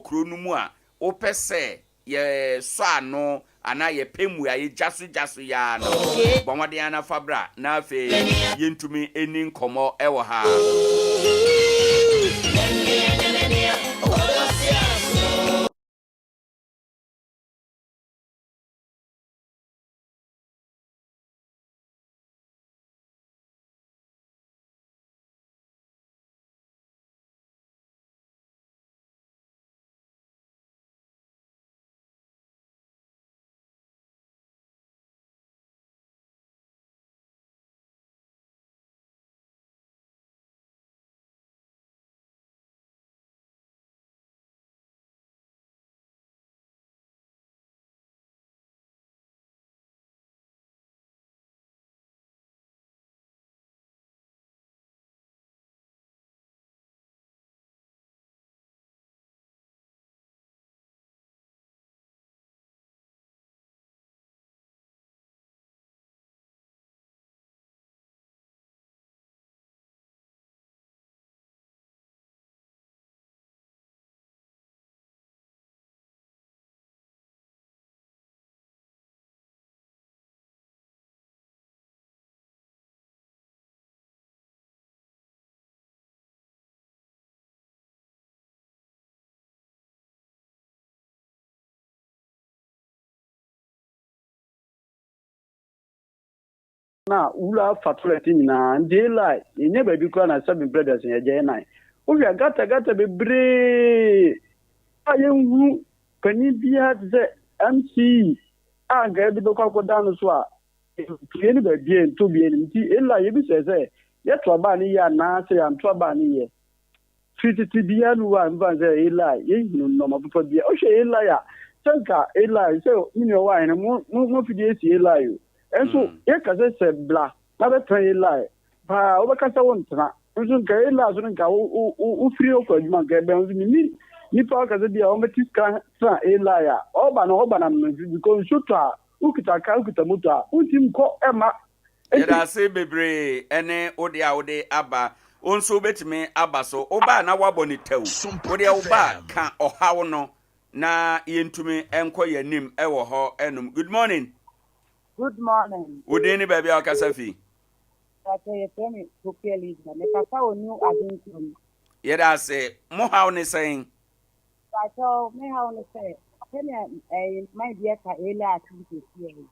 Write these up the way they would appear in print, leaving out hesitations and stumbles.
kuro no mu a wopɛ sɛ yɛsɔ ano anaa yɛpɛ mmuaeɛ gya so gya so yi ara no, bɔ mmɔden ara na fa bra na afei yɛntumi nni nkɔmmɔ wɔ ha. Na wura afa toilet nyinaa nti Eli yɛnya baabi koraa na sɛbe mprɛ aduasa yɛgya yɛ nan. Wohwɛ a gata gata bebree a yɛnhunu panin biara te sɛ MC a nka yɛde bɛkɔ akɔda no so a pue no baabi a ɛntɔ bi anim nti Eli yɛbisɛe sɛ yɛto aba no yie anaa sɛ yɛanto aba no yie. Firi tete biara no wa mfa sɛ Eli yɛhunu nnɔma papa bia wohwɛ Eli a sɛ nka Eli sɛ me nua wɔ ahene mo mo mo fidie si Eli o ɛnso yɛka sɛ sɛ bla na bɛtena Eli paa wobɛka sɛ wontena nso nka Eli so no nka wo wo wofiri hɔ kɔ adwuma nka ɛbɛn nso menni nipa ɔka sɛ bia wɔbɛte sika tena Eli a ɔba no ɔba na no because nsuo tɔ a wokita kaa wokita moto a wontim kɔ ɛma. Yɛda ase bebree ne wo deɛ a wode aba. Wo nso wobɛtumi aba so. Woba a na woabɔ no tɛw. Wo deɛ woba a ka ɔhaw no na yɛntumi nkɔ yɛn anim wɔ hɔ nom. Good morning. Good morning. Wo din ne baabi a wokasa fi? Pakyɛ yɛfrɛ me Poku Eliza. Mekasa wɔ New Adenkurom. Yɛda ase. Mo haw ne sɛn? Pakyɛ me haw ne sɛ sɛnea ɛɛ man bi ɛka Eli atom kɛseɛ yi.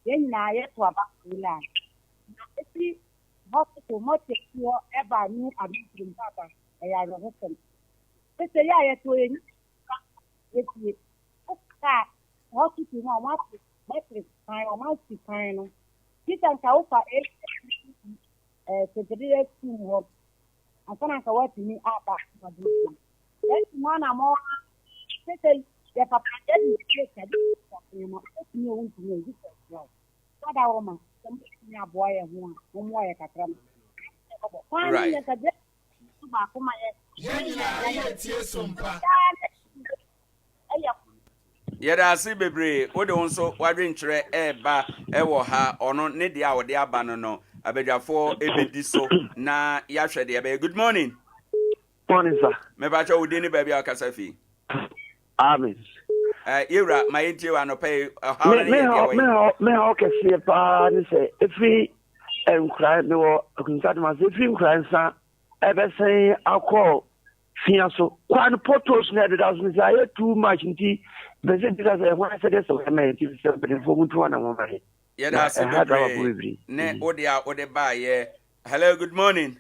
Yɛn nyinaa yɛto aba ma Eli. Na efi hospital mɔkyɛ hɔ ɛba New Adenkurom papa ɛyɛ awerɛhosɛm. Sese yɛ a yɛto yɛn nyinaa yɛtie. Woka hospital mu a wɔate mɛtiri kwan wɔn asi kwan no. Peter nka wofa ɛɛ school hɔ ansa na nka woatumi aba Adenkurom. Yɛsi mu anamɔ sese yɛ papa yɛde sie sɛ de nneɛma wotumi a wontumi a gye sɛ ɛsrɛ wo. Sada wo ma sɛ mobɛtumi aboa yɛn ho a mommoa yɛ kakra ma kwan no yɛ sɛ gye so baako ma yɛ. Yɛn nyinaa yɛtie Sompa. Ɛyɛ Yɛda ase bebree. Wode wo nso w'adwenkyerɛ ɛreba ɛwɔ ha. Ɔno ne deɛ a ɔde aba no no, abadwafoɔ ɛbɛdi so na yɛahwɛ deɛ ɛbɛyɛ. Good morning. Morning, sir. Mepakyɛ wo din ne baabi a wokasa fi. Amen. Yɛwura ma yɛntie wɔ anɔpa yi ɔhaw no ne yɛ deɛ wɔyɛ. Me haw kɛseɛ paa ne sɛ ɛfiri nkura mewɔ akunsadoma sɛ ɛfiri nkura nsa ɛbɛsɛn akɔ fia so kwan potholes na ɛdeda so no sɛ ayɛ too much nti mpɛ sɛ bisa sɛ ɛho asɛdeɛ sɛ wɔyɛ ma yɛ nti sɛ mpanimfoɔ mu ntu anamɔ ma yɛ. Yɛda ase bebree ne wode a wode baayɛ. Hello, good morning.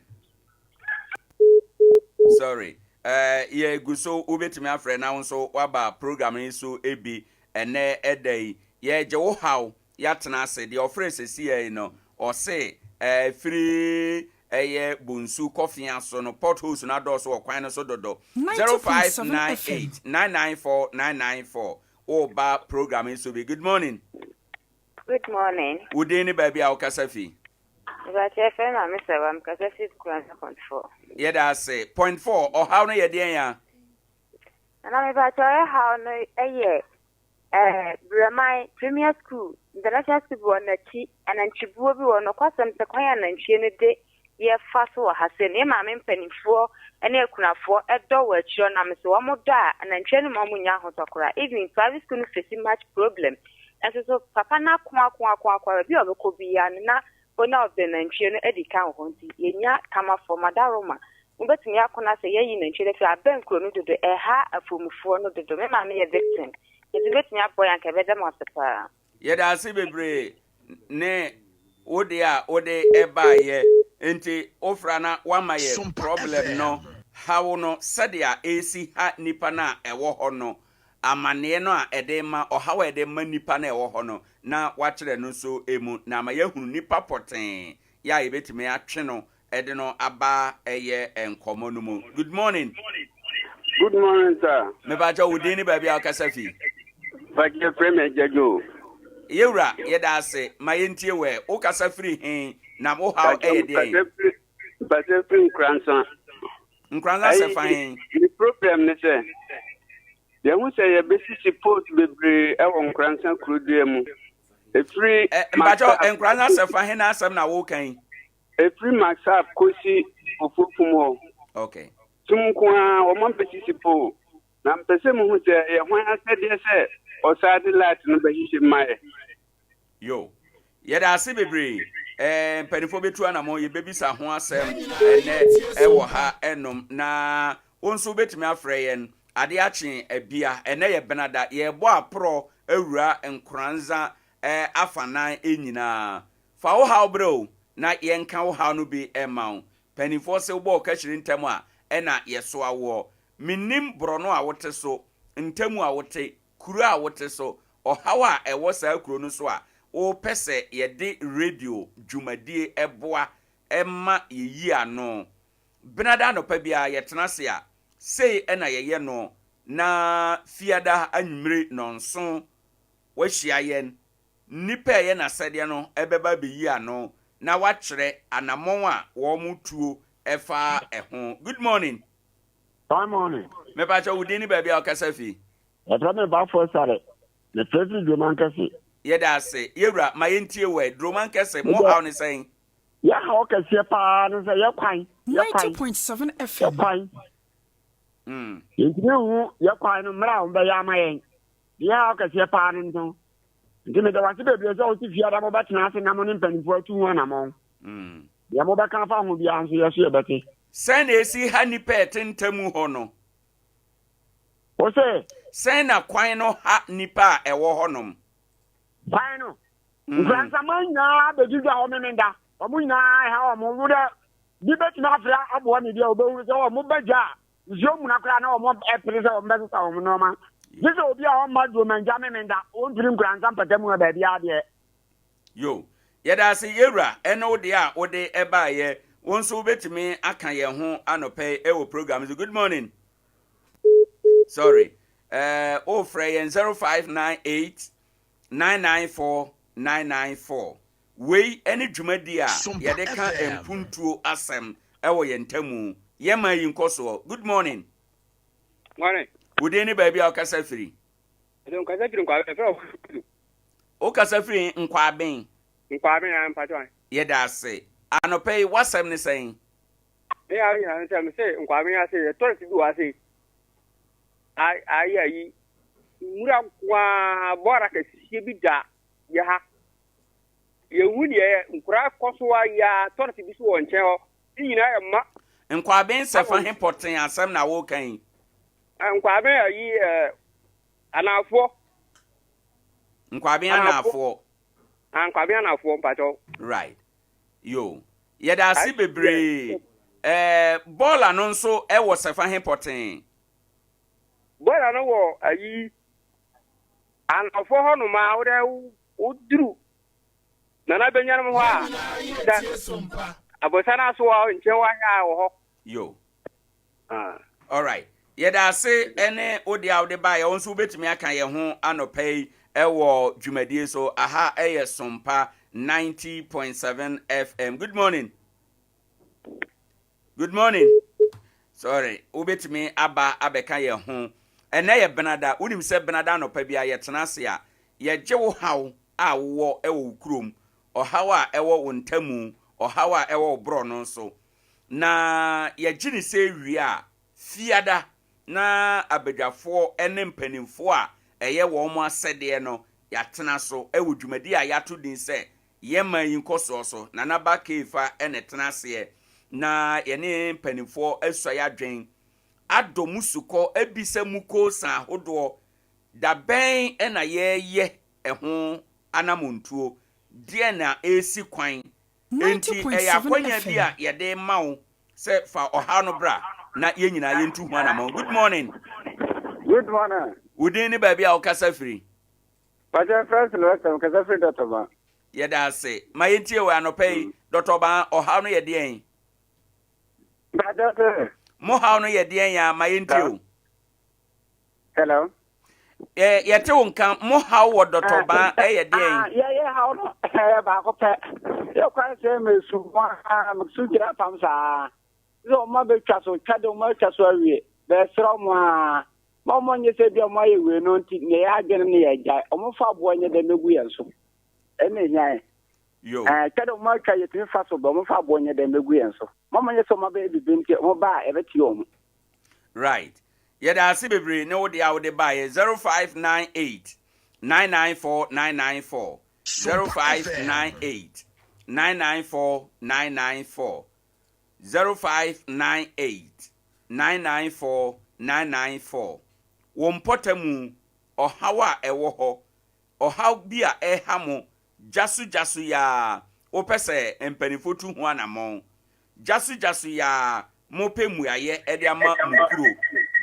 Sorry. Yɛgu so wobɛtumi afrɛ na wo nso woaba program yi so bi ɛnɛ ɛda yi. Yɛgye wo haw yɛatena ase. Deɛ ɔfrɛ sɛsiɛ yi no ɔse firi ɛyɛ Bonsu kɔfea so no potholes no adɔɔso wɔ kwan no so dodo. 0598 994 994 woba program yi so bi. Good morning. Good morning. Wo din ne baabi a wokasa fi? Mepakyɛ yɛfrɛ me Maame Sɛwa, mekasa fi Nkoranza point 4. Yɛda ase. Point 4, ɔhaw no yɛ deɛn ya? Nana mepakyɛ ɔyɛ haw no yɛ eh, Brɛman Premier School, International School bi wɔ n'akyi, anantwibuo bi wɔ nokwasɛm sɛ kwan a anantwie no de yɛfa so wɔ ha sei no, yɛn maame mpanimfoɔ ne akunafoɔ dɔ wɔ akyire hɔ na mese wɔn dɔ a, anantwie no ma wɔn nnya ahotɔ koraa. Even private school no face much problem. Nso so papa no ako ako ako ako a baabi a ɔbɛkɔ biara no na owner of the nantwie no adi kan wɔ hɔ nti yɛnya kamafoɔ. Madaroma, mobɛtumi ako no asɛ yɛayi nantwie no afiri abɛn kuro no dodo, ɛha afuomfoɔ no dodo. Me maame yɛ victim. Nti mobɛtumi aboa yɛn anka yɛbɛda mo ase paa. Yɛda ase bebree ne wo deɛ a wode baeɛ nti wofra na woama yɛ problem no haw no sɛdeɛ ɛresi ha nnipa no a ɛwɔ hɔ no amaneɛ no a ɛde ma ɔhaw a ɛde ma nnipa no a ɛwɔ hɔ no na wakyerɛ no nso mu na ama yɛahunu nnipa pɔtee yɛ a yɛbɛtumi atwe no de no aba ɛyɛ nkɔmmɔ no mu. Good morning. Good morning, sir. Mepakyɛ wo din ne baabi a wokasa fi. Pakyɛ frɛ me Agya Joe. Yɛwura, yɛda ase. Ma yɛntie wɛ. Wokasa firi he na wo haw ɛyɛ deɛn? Pakyɛ firi Nkoransa. Nkoransa sɛ fa he? Me problem ne sɛ, yɛhu sɛ yɛbɛsisi post bebree ɛwɔ Nkoransa kurodua mu. Ɛfiri Mpakyɛ Nkoransa sɛ fa he na asɛm na woka yi? Ɛfiri Maksaf kɔsi Ofofum hɔ. Okay. Sum nko ara, wɔn abɛsisi pole. Na mepɛ sɛ muhu sɛ ɛyɛ hwan asɛdeɛ sɛ ɔsan de light no bɛhyehyɛ mu ma yɛ. Yo. Yɛda ase bebree. Ɛɛ mpanimfoɔ bɛtu anamɔ, yɛbɛbisa ho asɛm ɛnɛ ɛwɔ ha ɛnom. Na wo nso wobɛtumi afrɛ yɛn adeɛ akye abia. Ɛnɛ yɛ Benada, yɛrebɔ aporɔ awura Nkoranza ɛɛ afanan nyinaa. Fa wo haw brɛ o, na yɛnka wo haw no bi mma wo. Paninfoɔ se wobɔ wo kahyire ntɛm a, ɛna yɛsoa woɔ. Mennim borɔno a wote so, ntamu a wote, kuro a wote so, ɔhaw a ɛwɔ saa kuro no so a wopɛ sɛ yɛde radio dwumadie boa ma yɛyi ano. Benada anɔpa biara yɛtena ase a, sei na yɛyɛ no, na Fiada anwummere nnɔnson wɔahyia yɛn Nnipa a ɛyɛ n'asɛdeɛ no bɛba abɛyi ano na wakyerɛ anamɔn a wɔn tuo fa ho. Good morning. Fine morning. Mepakyɛ wo din ne baabi a wokasa fi. Yɛfrɛ me Bafo Sare. Mefrɛ firi Dromankɛse. Yɛda ase. Yɛwura, ma yɛntie wo ɛ. Dromankɛse, mo haw ne sɛn? Yɛ haw kɛseɛ paa ne sɛ yɛ kwan, yɛ kwan, yɛ kwan. Yɛntumi nhu yɛ kwan no mmerɛ a wɔbɛyɛ ama yɛn. Deɛ haw kɛseɛ paa no nso. Nti meda wo ase bebree sɛ wote fie ada mobɛtena ase na mo ne mpanimfoɔ atu ho anammɔn. Deɛ mobɛka afa ho biara nso yɛ so yɛbɛte. Sɛn na esi ha nnipa a ɛte ntamu hɔ no? Wo se? Sɛn na kwan no ha nnipa a ɛwɔ hɔnom? Kwan no? Nkoransaman nyinaa bɛdi dwa hɔ Memenda. Wɔn nyinaa ɛha wɔn. Wo dɛ bi bɛtumi afrɛ aboa ne bi a wobɛhunu sɛ wɔn ba dwa a nsuo muna koraa na wɔn pere sɛ wɔn bɛsesa wɔn nneɛma. Gye sɛ obi a ɔmma Dwomangya Memenda, ɔmfiri Nkoransa mpatamu ha baabiara deɛ. Yo, yɛda ase yɛwura ɛne wo deɛ a wode baeɛ. Wo nso wobɛtumi aka yɛn ho anɔpa yi wɔ program so. Good morning. Sorry. Eh, wofrɛ yɛn 0598 994 994. Wei ne dwumadi a yɛde ka mpuntuo asɛm wɔ yɛn ntamu. Yɛn man yi nkɔsoɔ. Good morning. Morning. Wo din ne baabi a wokasa firi? Ɛdɛ nkasa firi Nkwaben. Ɛfrɛ wɔ. Wokasa firi Nkwaben? Nkwaben a mpakyɛ. Yɛda ase. Anɔpa yi w'asɛm ne sɛn? Me yɛ nyina ne sɛ me se Nkwaben ase yɛ tɔrɛs bi wɔ ase. Ayi ayi nwura nkoaa bɔɔra kɛseɛ bi da yɛ ha. Yɛnhu deɛ ɛyɛ. Nkwadaa kɔ so ara yi ara, tɔrɔt bi nso wɔ nkyɛn hɔ. Ne nyinaa yɛ mma. Nkwaben sɛ fa he pɔtee asɛm na woreka yi? Nkwaben ayi ɛɛ anaafoɔ. Nkwaben anaafoɔ. Ah, nkwaben anaafoɔ mpakyɛw. Right. Yo. Yɛda ase bebree. Ɛɛ bɔɔla no nso ɛwɔ sɛfa he pɔtee? Bɔɔla no wɔ ayi anaafoɔ hɔ nom a wodɛ Woduru Nana Benyanom hɔ a, sɛ aborosan no aso wɔ nkyɛn hɔ ahwɛ a wɔ hɔ. Yo. Ah. Alright. Yɛda ase ne wo deɛ a wode baeɛ. Wo nso wobɛtumi aka yɛn ho anɔpa yi wɔ dwumadie so. Aha ɛyɛ Sompa 90.7 FM. Good morning. Good morning. Sorry, wobɛtumi aba abɛka yɛn ho. Ɛnɛ yɛ Benada. Wonim sɛ Benada anɔpa bi a yɛtena ase a, yɛgye wo haw a wowɔ wɔ wo kurom, ɔhaw a ɛwɔ wo ntamu, ɔhaw a ɛwɔ wo borɔno so. Na yɛgye no sɛ wie a, Fiada na abadwafoɔ ne mpanimfoɔ a ɛyɛ wɔn asɛdeɛ no yɛatena so wɔ dwumadie a yɛato din sɛ Yɛn Man Yi Nkɔsoɔ so. Nana Ba Keifa na ɛtena aseɛ na yɛne mpanimfoɔ asua yɛn adwene, adɔ mu sukɔ, abisa mu koosa ahodoɔ, da bɛn na yɛreyɛ ɛho anamontuo, deɛn na ɛresi kwan Enti ɛyɛ 90.7 akwanya bi FM. a yɛde rema wo sɛ fa ɔhaw no bra na yɛn nyinaa yɛntu ho anammɔn. Good morning. Good morning. Wo din ne baabi a wokasa firi? Pakyɛ frɛ Sylvester, mekasa firi Dɔtɔba. Yɛda ase. Ma yɛntie wo anɔpa yi. Dɔtɔba, ɔhaw no yɛ deɛn? Pakyɛ sɛ. Mo haw no yɛ deɛn a? Ma yɛntie o. Hello. Yɛ yɛte wo nka mo haw wɔ dɔtɔban ɛyɛ deɛn? Ah, yɛyɛ haw no ɛyɛ baako pɛ. Yɛ kwan sɛ mesu ho a mesu gyina fam saa. Sɛ ɔma bɛtwa so twa de ɔma atwa so awie. Bɛsrɛ ɔmo a ma ɔmo nyɛ sɛ bi ɔmo ayɛ wei no nti nea yɛ adwene no yɛ agyae. Ɔmo fa aboɔ nyɛ dɛ mɛgu yɛn so. Ɛna ehia yɛn. Yo. Ɛɛ twa de ɔmo atwa yɛtumi fa so bɛ ɔmo fa aboɔ nyɛ dɛ mɛgu yɛn so. Ma ɔmo nyɛ sɛ ɔmo abɛyɛ bibi nti ɔmo ba a yɛbɛte ɔmo. Right. Yɛda ase bebree ne wo deɛ a wode baeɛ 0598 994 994 0598 994 994 0598 994 994 Wo mpɔtamu ɔhaw a ɛwɔ hɔ ɔhaw bi a ɛreha mo gyaso gyaso yi ara wopɛ sɛ mpanimfoɔ tu ho anammɔn Gyaso gyaso yi aa mo pɛ mmuayɛ de ama mo kuro.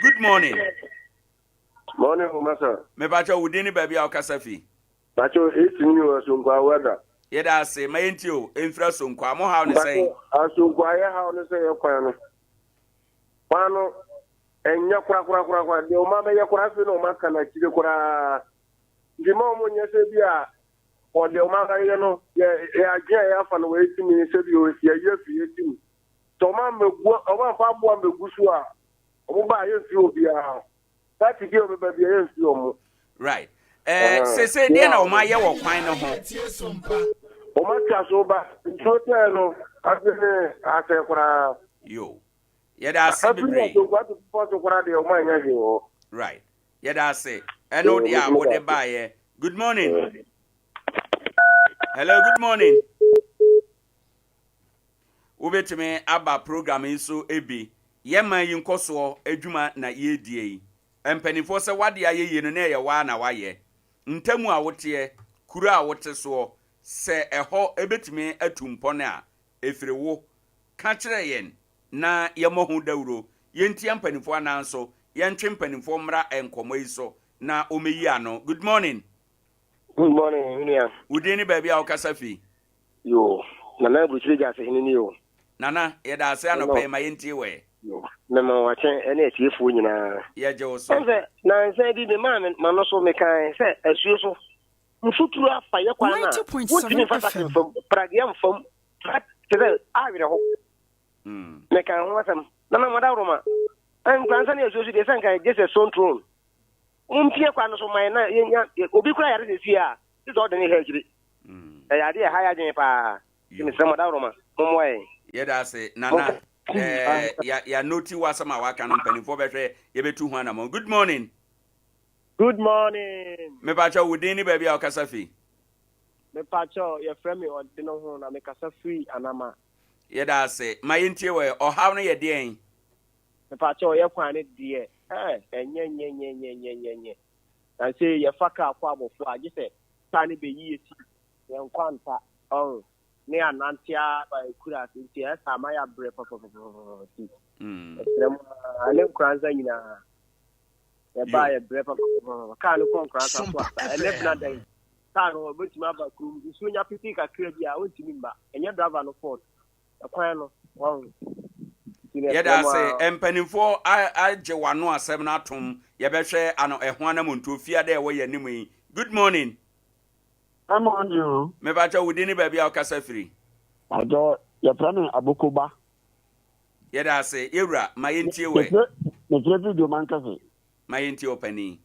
Good morning. Morning o masa. Mepakyɛw wo din ne baabi a wokasa fi. Pakyɛw AC ni o Asonkwaa weather. Yɛda ase ma yɛntie o ɛmfiri Asonkwaa mo haw ne sɛn? Mpakyɛw Asonkwaa yɛ haw ne sɛ yɛ kwan no kwan no ɛnyɛ korakorakorakora deɛ ɔma bɛyɛ koraa afei na ɔma aka no akyire koraa nti ma ɔmo nyɛ sɛ bi a Wɔ deɛ wɔn ayɛ no, yɛ yɛ adwene a yɛafa no wɔ yɛ tumi sɛ bi yɛyi afiri yɛ ti mu. Sɛ wɔn ammɛgu wɔn amfa aboa ammɛgu so a, wɔn ba a yɛmfiri obiara. Party bi a wɔbɛba bi a yɛmfiri wɔn. Right. Eh, sese deɛ na wɔn ayɛ wɔ kwan no ho. Wɔn atwa so ba nsuo tɛɛ no ase ne asɛ koraa. Yo. Yɛda ase bebree. Afiri aso ato fufuo so koraa deɛ wɔn anyɛ hwee wɔ hɔ. Right. Yɛda ase. Ɛne wo deɛ a wode baeɛ. Good morning. Hello, good morning. Wobɛtumi aba program yi so bi. Yɛn man yi nkɔsoɔ adwuma na yɛredie yi. Mpanimfoɔ sɛ w'adeɛ ayɛ yie no na ɛyɛ waa na wayɛ. Ntamu a woteɛ, kuro a wote soɔ, sɛ ɛhɔ ɛbɛtumi atu mpɔn a, ɛfiri wo. Ka kyerɛ yɛn na yɛmmɔ ho dawuro, yɛntia mpanimfoɔ anaa nso yɛntwe mpanimfoɔ mmra nkɔmmɔ yi so na wɔmmɛyi ano. Good morning. Good morning, me nua. Wo din ne baabi a wokasa fi? Yoo, Nana Aburukyire Gyasehene ni o. Nana, yɛda ase anɔpa yi, ma yɛntie wo ɛ. Yoo, mema wo akyɛ ɛne atiefoɔ nyinaa. Yɛgye wo so. Ɛm sɛ, nansa bi memaa me m'ano so mekae sɛ asuo so mfuturo afa yɛ kwan no a, wontumi 90.7 mfa taxi FM. mfa mu, pragea mfa mu, kyerɛ sɛ awerɛho. Meka ho asɛm. Nana Madaworoma, Nkoransa ne asuo so deɛ sɛ nka gye sɛ stone throne. Mompia kwan no so ma yɛn na yɛnya obi kora yare sɛsie a gye sɛ ɔde ne ha akyiri. Ɛyɛ adeɛ ɛha yɛ adwene paa. Nti mesrɛ mo Adaworoma, mommoa yɛn. Yɛda ase Nana. Eh, ya ya noti w'asɛm a waka no mpanimfoɔ bɛhwɛ yɛbɛtu ho anamɔn. Good morning. Good morning. Mepakyɛ wo din ne baabi a wokasa fi. Mepakyɛ yɛfrɛ me ɔde no ho na mekasa firi Anama. Yɛda ase. Ma yɛntie wɔ ɔhaw no yɛ deɛn? Mepakyɛ yɛ kwan no deɛ eh ɛnyɛ nyɛ nyɛ nyɛ nyɛ nyɛ nyɛ. Na sɛ yɛfa kaa kɔ abɔfo a gye sɛ kaa no bɛyi yɛ ti yɛn kwanta ɔho ne anante aba ekura ase nti ɛyɛ saa ma yɛabrɛ papapapapa ti. Ɛsrɛ mu a ne nkoransa nyinaa yɛbaa yɛbrɛ papapapapa kaa no kɔ nkoransa so asa ɛnɛ bena dan kaa no ɔbɛtumi aba kurom nsuo nya pete kakra bi a ɔntumi mma ɛnyɛ driver no fault ɛkwan no wɔn yɛda ase mpanimfoɔ agye wano asɛm no atom yɛbɛhwɛ ano ɛho anamontuo fiada ɛwɔ yɛn anim yi. Good morning. Good morning o. Mepakyɛ wo din ne baabi a wokasa firi. Ɔdɔ yɛfrɛ me Abokoba. Yɛda ase yɛwura ma yɛntie wɛ. Mefrɛ firi Dwoma Nkɛse. Ma yɛntie ɔpanin.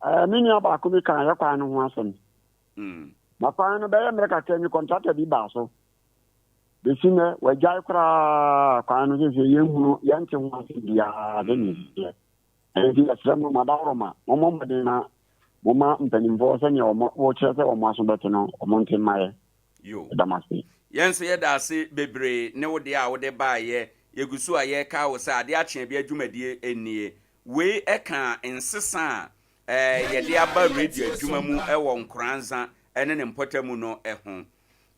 Ɛɛ me nua baako bi kaa yɛ kwan no ho asɛm. Na kwan no bɛyɛ mmerɛ kakra ni kɔntrata bi baa so. Bɛsi nnɛ, wɔagyae koraa kwan no seesei yɛnhunu, yɛnte ho asɛm biara sɛdeɛ ɛsi teɛ. Enti yɛsrɛ mo, mo adaworoma, mommɔ mmɔden na momma mpanimfoɔ sɛdeɛ wɔn wɔkyerɛ sɛ wɔn aso bɛte no, wɔn nte mma yɛ. Yo. Yɛda mo ase. Yɛn nso yɛda ase bebree ne wo deɛ a wode baeɛ. Yɛgu so a yɛrekae wo sɛ adeɛ akye a bia dwumadie nnie. Wei ka nsesa a yɛde aba radio adwuma mu wɔ Nkoranza ne ne mpɔtamu no ho.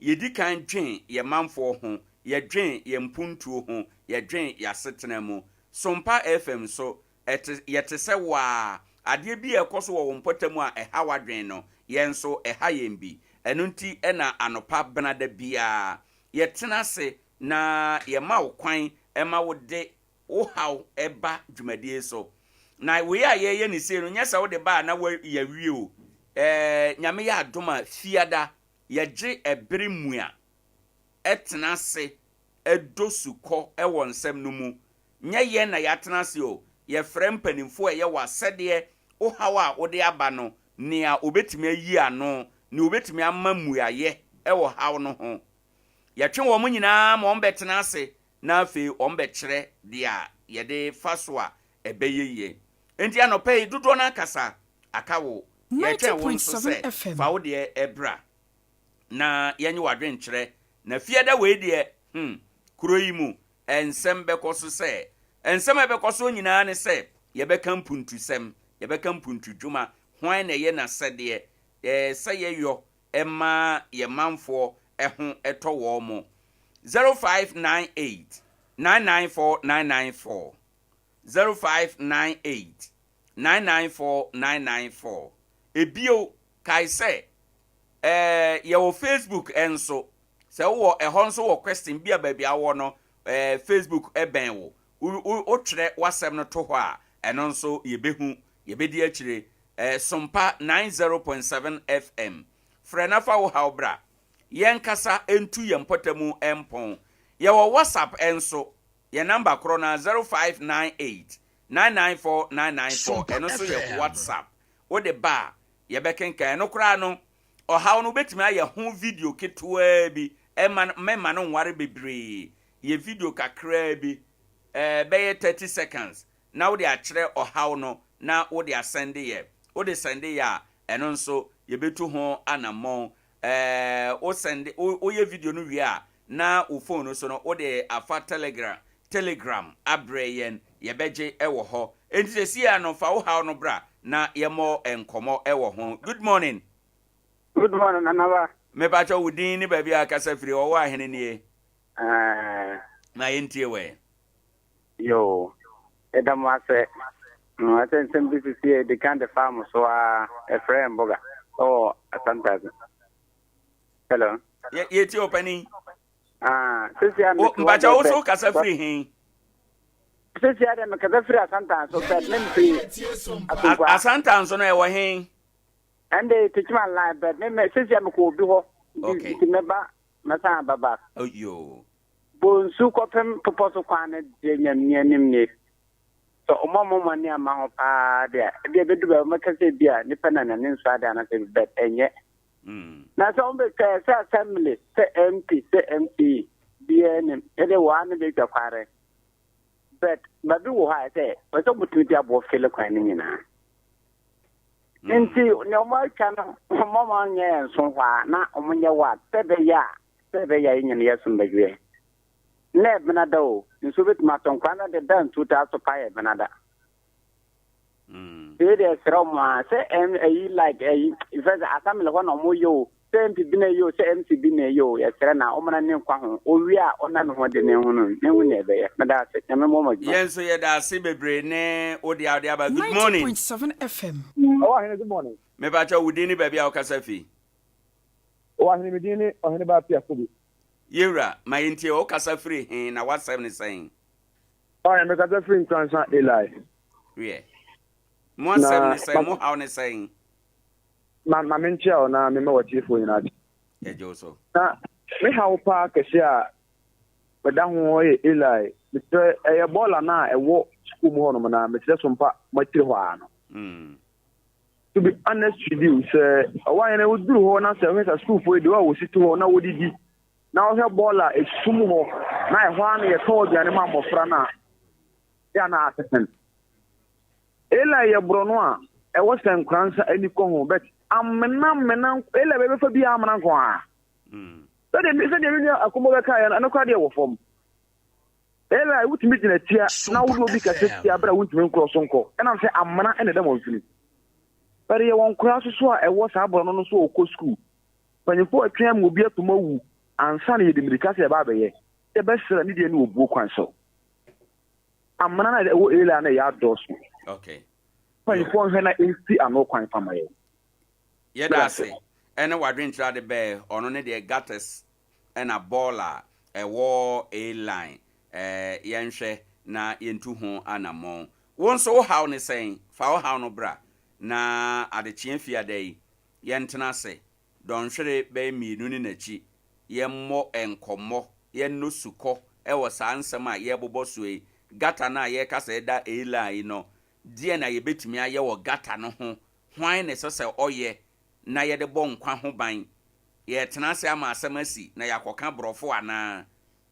Yɛdi kan dwen yɛn manfoɔ ho, yɛdwen yɛn mpuntuo ho, yɛdwen yɛn asetena mu. Sompa FM nso, ɛte yɛte sɛ wo ara. Adeɛ bi a ɛkɔ so wɔ wo mpɔtam a ɛha w'adwene no, yɛn nso ɛha yɛn bi. Ɛno nti na anɔpa benada biara yɛtena ase na yɛma wo kwan ma wode wo haw ba dwumadie so. Na wei a yɛreyɛ no sei no, nyɛ sɛ wode ba a na yɛawie o. Ɛɛ, Nyame yɛ adom a, Fiada, yɛgye ɛbere mua tena ase dɔ sukɔ wɔ nsɛm no mu. Nyɛ yɛn na yɛatena ase o, yɛfrɛ mpanimfoɔ a ɛyɛ w'asɛdeɛ, wo haw a wode aba no, nea wɔbɛtumi ayi ano, nea wɔbɛtumi ama mmuaeɛ wɔ haw no ho. Yɛtwe wɔn nyinaa ma wɔbɛtena ase na afei wɔbɛkyerɛ deɛ yɛde fa so a ɛbɛyɛ yie. Enti anɔpa yi, dodoɔ no ara kasa aka wo. Yɛretwɛn wo nso sɛ fa wo deɛ bra na yɛnye w'adwenkyerɛ. Na fiada wei deɛ, hmm, kuro yi mu nsɛm bɛkɔ so sɛ, nsɛm a ɛbɛkɔ soɔ nyinaa ne sɛ yɛbɛka mpuntusɛm, yɛbɛka mpuntudwuma, hwan na ɛyɛ n'asɛdeɛ sɛ yɛyɔ ma yɛn manfoɔ ho tɔ wɔn mo. 0598 994 994 0598 994 994 Ebio, kae sɛ, eh, yɛwɔ Facebook nso. Sɛ wowɔ ɛhɔ nso wɔ question bi a baabi a wowɔ no, eh, Facebook bɛn wo. Wotwerɛ w'asɛm no to hɔ a, ɛno nso yɛbɛhu, yɛbɛdi akyire. Eh, Sompa 90.7 FM. Frɛ na fa wo haw bra. Yɛnkasa ntu yɛn mpɔtamu mpɔn. Yɛwɔ WhatsApp nso. Yɛn namba korɔ no ara, 0598 994 994. Ɛno nso yɛ WhatsApp. Wode ba a, yɛbɛkenkan. Ɛno koraa no, ɔhaw no wobɛtumi ayɛ ho video ketewaa bi. Ɛmma no, mɛmma no nware bebree. Yɛ video kakraa bi, ɛɛ, bɛyɛ 30 seconds, na wode akyerɛ ɔhaw no na wode asɛnde yɛ. Wode sɛnde yɛ a, ɛno nso yɛbɛtu ho anammɔn. Ɛɛ, wo sɛnde, wo, woyɛ video no wie a, na wo phone no so no, wode afa Telegram, Telegram abrɛ yɛn, yɛbɛgye wɔ hɔ. Enti seesei ara no, fa wo haw no bra na yɛmmɔ nkɔmmɔ wɔ ho. Good morning. Good morning, Nanaba. Mepakyɛw, wo din ne baabi a akasa firi? Ɔwɔ ahene nie. Ɛɛ. Ma yɛntie wɛ. Yoo, yɛda mo ase. Ɛsɛ nsɛm bi sisi a yɛdi kan de faa mo so ara, ɛfrɛ yɛn boga ɛwɔ Asantase. Hello. Yɛ yɛtie ɔpanin. Ah, sisi a mete hɔ Mpakyɛ wo so kasa firi he? Sisi a deɛ mekasa firi Asantanso but me mfiri Asunkwa. Asantanso no ɛwɔ he? Ɛnde Techiman line but me me sisi a mekɔ obi hɔ. Okay. Nti mɛba mɛsan aba back. Oh, yoo. Bonsu kɔpem bepɔ so kwan no deɛ Nyame anim nie. Sɛ ɔmo ammɔ ɔmo ani amma ho paa deɛ a, ebia ɛbɛdu baabi ɔmo bɛka sɛ ebia nipa na n'ani nsɔ adeɛ anaasɛ bi but ɛnyɛ. Na sɛ ɔmo bɛtwa yɛ sɛ assembly, sɛ MP, sɛ MCE, biara nim. Yɛde wɔ ha no bɛtwa kware. But baabi wɔ hɔ a ɛsɛ ɛsɛ ɔmo tumi de aboɔ fele kwan no nyinaa. Nti nea ɔmo atwa no, ɔmo ama nyɛ nso hɔ a na ɔmo nyɛ ward sɛ ɛbɛyɛ a Sɛ ɛbɛyɛ a yɛn nyinaa yɛsom bɛdwoɛ. Nnɛ yɛ benada o, nsuo bɛtumi atɔ, nkwadaa no de da nsuo taa so paa yɛ benada. Wei deɛ ɛsrɛ wɔn a sɛ ɛm ɛyi like ɛyi fɛ sɛ assembly hɔ na wɔn yɛ o, sɛ MP bi na ɛyɛ o, sɛ MC bi na ɛyɛ o, yɛsrɛ na wɔn na ne nkwa ho. Owie a ɔna ne ho de ne ho no ne ho nea ɛbɛyɛ. Meda ase, Nyame mmɔ mo adwuma. Yɛn nso yɛda ase bebree ne wo deɛ a wode aba. Good morning. 90.7 FM. Ɔwɔ ahene good morning. Mepakyɛw wo din ne baabi a wokasa fi. O ahene, me din ne Ɔheneba Appiah Kobi. Yewura, ma yɛntie wo, wokasa firi he, na w'asɛm ne sɛn? Ɔhene, mekasa firi Nkoransa Eli. Wiɛ, mo asɛm ne sɛn, mo haw ne sɛn? Ma, ma menkyea wo na mema w'atiefoɔ nyinaa akye. Yɛgye wo so. Na me haw paa kɛseɛ a meda ho yɛ Eli. Mesrɛ, ɛyɛ bɔɔla no a ɛwɔ sukuu mu hɔnom no a, mesrɛ so mpa mo akyire hɔ ara no. To be honest with you, sɛ ɔwɔ ayɛ na woduru hɔ na sɛ wohwɛ sɛ sukuufoɔ yi de wɔ a wɔsi to hɔ na wɔdidi. Na wohwɛ bɔɔl a ɛsum hɔ na ɛhɔ ara na yɛtɔn aduane ma mmɔfra no a, yɛ a na asesɛn. Eli yɛ borɔno a ɛwɔ sɛ nkora nsa ani kɔ ho but amena amena Eli bɛbɛfa bi amena nko ara. Sɛdeɛ sɛdeɛ me nua Akomo bɛkaeɛ no, ɛno koraa deɛ wɔ fam. Eli wotumi gyina tia na wode obi kasa tia berɛ a wontumi nkorɔ so nkɔ ɛnam sɛ amena na ɛda wɔn mfini. But yɛwɔ nkoraa nso so a ɛwɔ saa borɔno no so a wɔkɔ sukuu. Mpanyimfoɔ retwɛn ama obi atom awu ansa na yɛde mmirika sɛ yɛba abɛyɛ. Yɛbɛsrɛ ne deɛ ne obuo kwan so. Amena no a ɛwɔ Eli no ɛyɛ adɔɔso. Okay. Mpanyimfoɔ nhwɛ na ɛnsi ano kwan fa ma yɛn. Yɛda ase ɛne w'adwenkyerɛ ade bɛɛ ɔno ne deɛ gutters ɛna bɔɔla a ɛwɔ A line ɛɛ yɛnhwɛ na yɛntu ho anammɔn. Wo nso wo haw ne sɛn? Fa wo haw no bra na adekyeɛ fiada yi yɛntena ase dɔnhwere bɛyɛ mmienu ne n'akyi yɛmmɔ nkɔmmɔ, yɛnnɔ sukɔ wɔ saa nsɛm a yɛrebobɔ soɔ yi, gutter no a yɛreka sɛ ɛda A line yi no, deɛn na yɛbɛtumi ayɛ wɔ gutter no ho, hwan na ɛsɛ sɛ ɔyɛ na yɛde bɔ nkwa ho ban, yɛretena ase ama asɛm asi na yɛakɔka borɔfo anaa?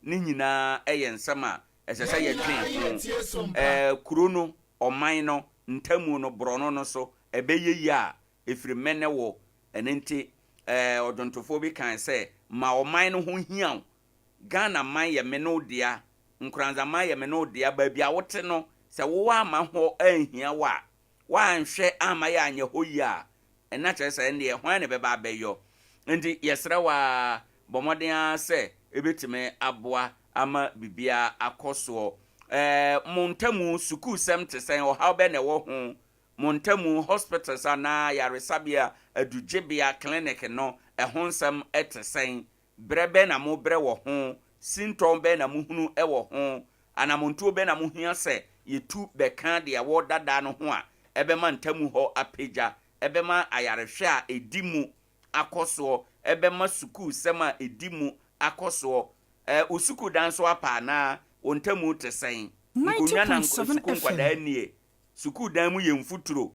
Ne nyinaa yɛ nsɛm a ɛsɛ sɛ yɛdwen ho. Ɛɛ, kuro no, ɔman no, ntamu no, borɔno no so, ɛbɛyɛ yie a, ɛfiri me ne wo. Ɛno nti, ɛɛ, ɔdwontofoɔ bi kae sɛ, Ma ɔman no ho nhia wo. Ghana man yɛ me ne wo dea. Nkoranza man yɛ me ne wo dea. Baabi a wote no, sɛ woamma hɔ anhia wo a, woanhwɛ amma yɛanyɛ hɔ yie a, ɛna kyerɛ sɛ ɛndeɛ hwan na ɛbɛba abɛyɔ? Nti yɛsrɛ wo ara, bɔ mmɔden ara sɛ ɛbɛtumi aboa ama biribiara akɔ soɔ. Ɛɛ, mo ntamu sukuusɛm te sɛn? Ɔhaw bɛn na ɛwɔ ho? Mo ntamu hospitals anaa ayaresabea, adugyebea, clinic, no, ɛho nsɛm te sɛn? Brɛ bɛn na mobrɛ wɔ ho? Sintɔ bɛn na mohunu wɔ ho? Anamontuo bɛn na mohia sɛ yɛtu bɛka deɛ ɛwɔ dada no ho a ɛbɛma ntamu hɔ apagya, ɛbɛma ayarehwɛ a ɛdi mu akɔ soɔ, ɛbɛma sukuusɛm a ɛdi mu akɔ soɔ? Ɛ, wo sukuudan so apa anaa? Wo ntamu te sɛn? Nkonnwa na 90.7 sukuu FM. nkwadaa nnie? Sukuu dan mu yɛ mfuturo.